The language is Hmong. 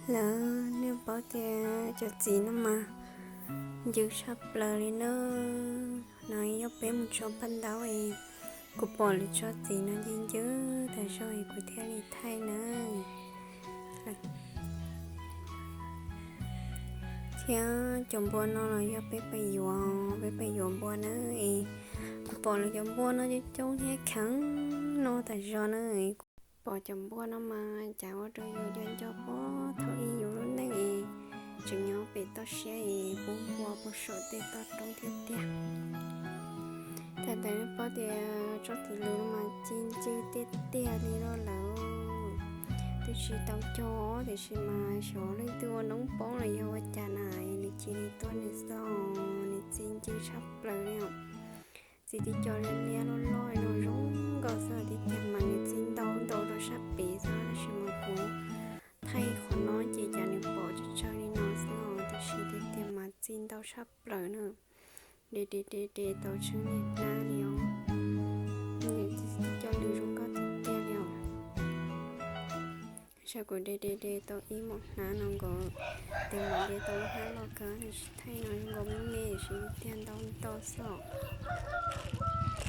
Lawv nej paub tias cov txiv no mas ncw tshaj plaws li na. No yog peb mus tso paj ntaub es kuv pom lawv tso txiv no ncw ncw tas zog es kuv thiaj li thaij na. Thiab cov npua no los yog peb pais yuav, peb pais yuav npua na es kuv pom lawv cov npua no coob coob thiab kheev no tas zog na. Kuv pom cov npua no mas cas ua rau yus nco nco puag thaum ub yus lub neej es tseem nyob pem toj siab es pub npua puag saum tej toj roob thiab tiag. Thaum ntawd paub tias tsob txiv lws no mas ci ncw tiag tiag li lawm. Twb tsis tau cog tiam sis mas xyov leej twg ua noob poob los yog ua cas na, nws cia li tuaj nws xwb, nws ci ncw tshaj plaws li os. Txiv tib co liab liab loj loj no zoo nkauj xwb tiag tiag mas nws ci ntau ntau rau sab pem xwb tab sis mas kuv thaij qhov no ces cas nws pom tsawg tsawg li no xwb os, tiam sis tiag tiag mas ci ntau tshaj plaws na. De de de de tau tsheej niag hnab li os. Nws txiv tib co lws zoo nkauj tiag tiag li os. Sab kuv de de de tau ib mom hnab no nkaus, tes mam de tau lub hnab loj kawg, tsis thaij no zoo nkaus me me sis tiag ntau ntau xwb os.